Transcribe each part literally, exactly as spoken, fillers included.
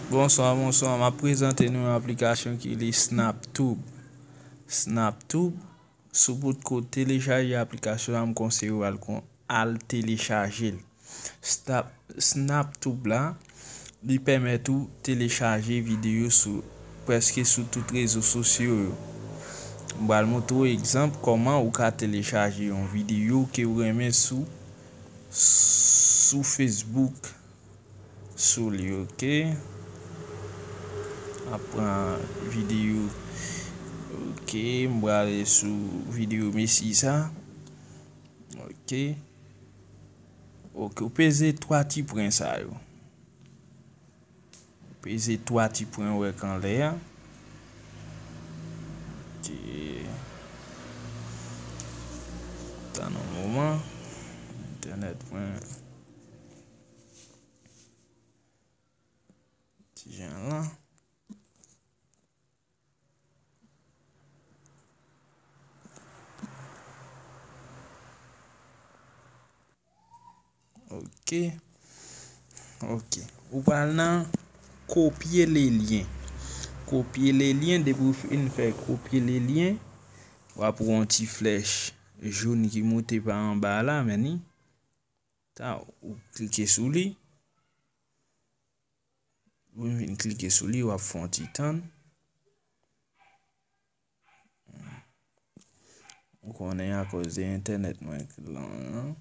Bonswa, bonswa. M ap prezante nou yon aplikasyon ki rele SnapTube. SnapTube, si w potko telechaje aplikasyon an, m konseye w al kon, al telechaje l. Snap, SnapTube la, li pèmèt ou telechaje videyo sou, prèske sou tout rezo sosyo yo. M pral montre w egzanp kòman ou ka telechaje yon videyo ke w renmen sou, sou Facebook. Sou li, oke. Ap pran videyo. Oke, m prale sou videyo Messi sa. Oke. Oke, ou peze twa ti pwen sa yo. Ou peze twa ti pwen ou wè k anlè a. Oke. Tann yon moman. Entènèt mwen. Ti jan lan. Oke. Oke. Ou pral nan copier le lien. Copier le lien, depi w fin fè copier le lien, w ap wè yon ti flèch jòn ki moute pa anba la, men ni. Ta, ou klike sou li. Ou vin klike sou li, w ap fè yon ti tann. Ou konnen akoz de entènèt mwen k lan an.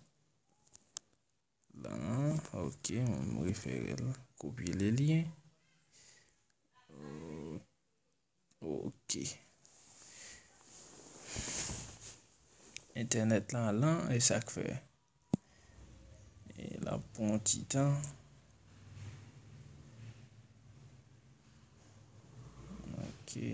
Lan an, oke, m refere l. Kopye le lyen. Oke. Entènèt lan lan, e sa k fè. E l ap pran yon ti tan. Oke.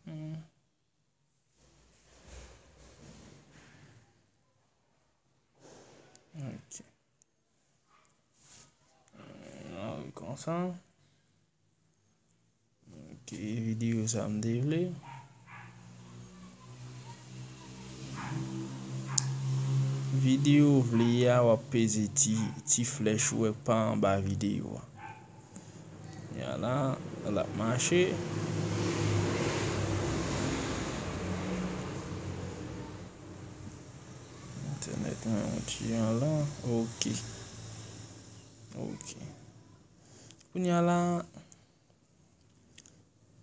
Hmm. Ok. An wi konsa. Ok, videyo sa m te vle. Videyo w vle a, w ap peze ti, ti flèch ou wè pa anba videyo a. Ya la, l ap mache. Entènèt mwen yon ti jan lan. Ok. Ok. Kounye a la,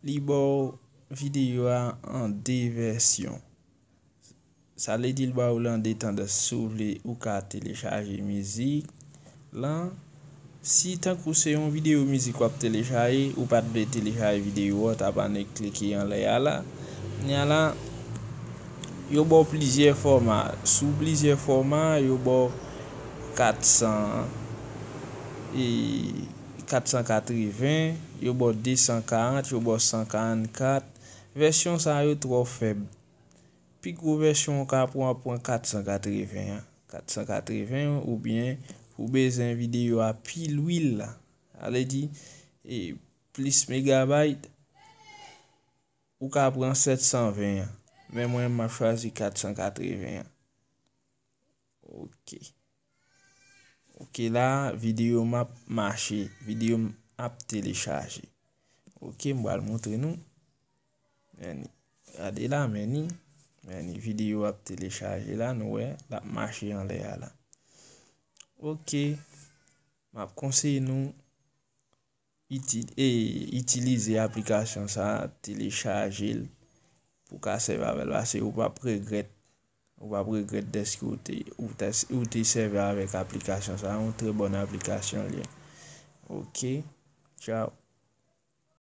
li ba w videyo a an de vèsyon. Sa vle di l ba w li an de tandans. Si w vle, ou ka telechaje mizik lan. Si tankou se yon videyo mizik w ap telechaje, ou pa t vle telechaje videyo a, w t ap annik klike anlè a la. Kounye a la, yo ba w plizyè fòma. Sou plizyè fòma, yo ba w kat san, e, kat san katreven, yo ba w de san karant, yo ba w san karannkat. Vèsyon sa yo twò fèb. Pi gwo vèsyon w ka pran, w ap pran kat san katreven an. Kat san katreven an, oubyen ou bezwen videyo a pi lwil la. Sa vle di, e, plis megabayt, ou ka pran sèt san ven an. Men mwen, m ap chwazi kat san katreven an. Ok. Ok, la, videyo m ap mache. Videyo m ap telechaje. Ok, m pral montre nou. Men ni. Gade la, men ni. Men ni, videyo ap telechaje la, nou wè, l ap mache anlè a la. Ok. M ap konseye nou iti-, e, itilize aplikasyon sa a, telechaje l pou w ka sèvi avè l, paske ou p ap regrèt. Ou p ap regrèt dèske ou te, ou te, ou te sèvi avèk aplikasyon sa a. Yon trè bòn aplikasyon li ye. Ok. Tchao.